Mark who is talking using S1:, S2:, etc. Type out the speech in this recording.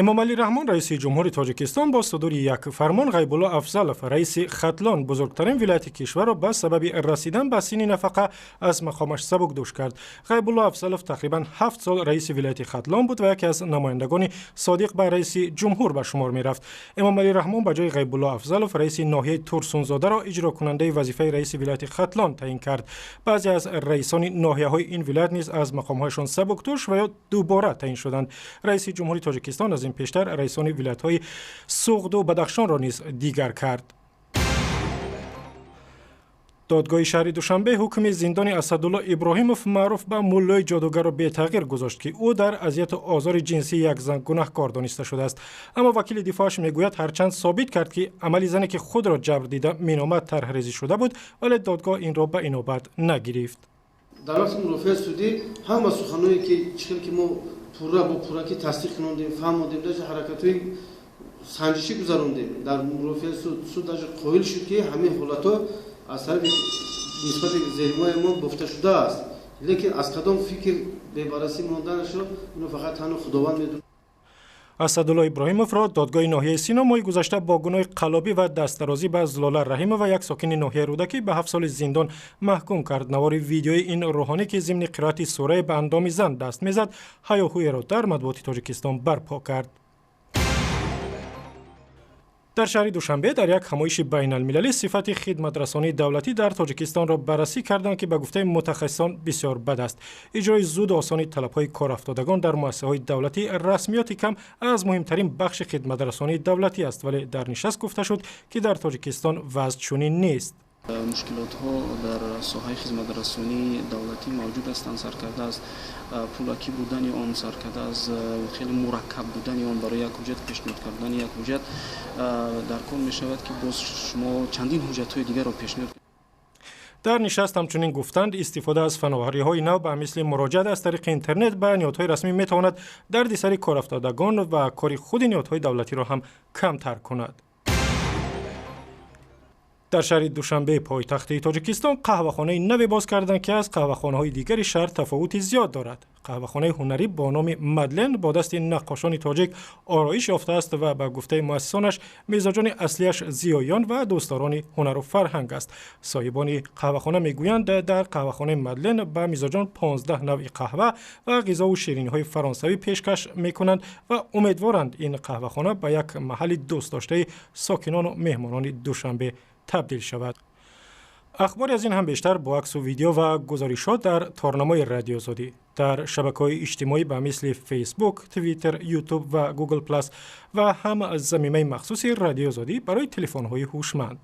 S1: Эмомалӣ Раҳмон, раиси ҷумҳури Тоҷикистон, бо судури як фармон Ғайбулло Афзалов, раиси Хатлон, бузургтарин вилояти кишварро ба сабаби расидан ба синни нафақа аз мақомаш сабукдӯш кард. Ғайбулло Афзалов тақрибан 7 сол раиси вилояти Хатлон буд ва яке аз намояндагони содиқ ба раиси ҷумҳур ба шумор мерафт. Эмомалӣ Раҳмон ба ҷои Ғайбулло Афзалов раиси ноҳияи Турсунзодаро иҷрокунандаи вазифаи раиси вилояти Хатлон таъин кард. Баъзе аз раисони ноҳияҳои ин вилоят низ аз мақомҳояшон сабукдӯш ва ё дубора таъин шуданд. Раиси ҷумҳури Тоҷикистон аз ин пештар раисони вилоятҳои Суғду Бадахшонро низ дигар кард. Додгоҳи шаҳри Душанбе ҳукми зиндони Асадулло Иброҳимов, маъруф ба Муллои Ҷодугарро, бетағйир гузошт, ки ӯ дар азияту озори ҷинсии як зан гунаҳкор дониста шудааст. Аммо вакили дифоаш мегӯяд, ҳарчанд собит кард, ки амали зане, ки худро ҷабр дида меномад, тарҳрезӣ шуда буд, вале додгоҳ инро ба инобат нагирифт.
S2: Дар вақти мурофиаи судӣ ҳама суханое, ки чӣ хел ки мо пурра бо пурракӣ тасдиқ кунондем, фаҳмондем, даже ҳаракатҳои санҷишӣ гузарондем дар мурофиаи суд, суд даже қоил шуд, ки ҳамин ҳолатҳо аз тарафи нисбати зерҳимояи мо бофта шудааст, лекин аз кадом фикр бебаррасӣ монданашро ино фақат танҳо Худованд медонад.
S1: Асадулло Иброҳимовро додгоҳи ноҳияи Сино моҳи гузашта бо гуноҳи қаллобӣ ва дастдарозӣ ба Зулола Раҳимова, як сокини ноҳияи Рӯдакӣ, ба 7 соли зиндон маҳкум кард. Навори видеои ин рӯҳонӣ, ки зимни қироати сурае ба андоми зан даст мезад, ҳаёҳӯеро дар матбуоти Тоҷикистон барпо кард. Дар шаҳри Душанбе дар як ҳамоиши байналмилалӣ сифати хидматрасонии давлатӣ дар Тоҷикистонро баррасӣ карданд, ки ба гуфтаи мутахассисон бисёр бад аст. Иҷрои зуду осони талабҳои корафтодагон дар муассисаҳои давлатӣ, расмиёти кам аз муҳимтарин бахши хидматрасонии давлатӣ аст, вале дар нишаст гуфта шуд, ки дар Тоҷикистон вазъ чунин нест.
S3: Мушкилотҳо дар соҳаи хизматрасонии давлатӣ мавҷуд ҳастанд, саркарда аз пулакӣ будани он, саркарда аз хеле мураккаб будани он. Барои як ҳуҷҷат, пешниҳод кардани як ҳуҷҷат дар кор мешавад, ки боз шумо чандин ҳуҷҷатҳои дигарро пешниҳод
S1: Дар нишаст ҳамчунин гуфтанд, истифода аз фановариҳои нав, ба мисли муроҷиат аз тариқи интернет ба ниҳодҳои расмӣ, метавонад дарди сари корафтодагон ва кори худи ниҳодҳои давлатиро ҳам камтар кунад. Дар шаҳри Душанбе, пойтахти Тоҷикистон, қаҳвахонаи наве боз карданд, ки аз қаҳвахонаҳои дигари шаҳр тафовути зиёд дорад. Қаҳвахонаи ҳунарӣ бо номи Мадлен бо дасти наққошони тоҷик ороиш ёфтааст ва ба гуфтаи муассисонаш, мизоҷони аслиаш зиёиён ва дӯстдорони ҳунару фарҳанг аст. Соҳибони қаҳвахона мегӯянд, дар қаҳвахонаи Мадлен ба мизоҷон 15 навъи қаҳва ва ғизову шириниҳои фаронсавӣ пешкаш мекунанд ва умедворанд, ин қаҳвахона ба як маҳалли дӯстдоштаи сокинону меҳмонони Душанбе табдил шавад. Ахбори аз ин ҳам бештар бо аксу видео ва гузоришҳо дар торнамои Радиои Озодӣ дар шабакаҳои иҷтимоӣ, ба мисли Фейсбук, Твиттер, Ютуб ва Гугл Плюс ва ҳам замимаи махсуси Радиои Озодӣ барои телефонҳои ҳушманд.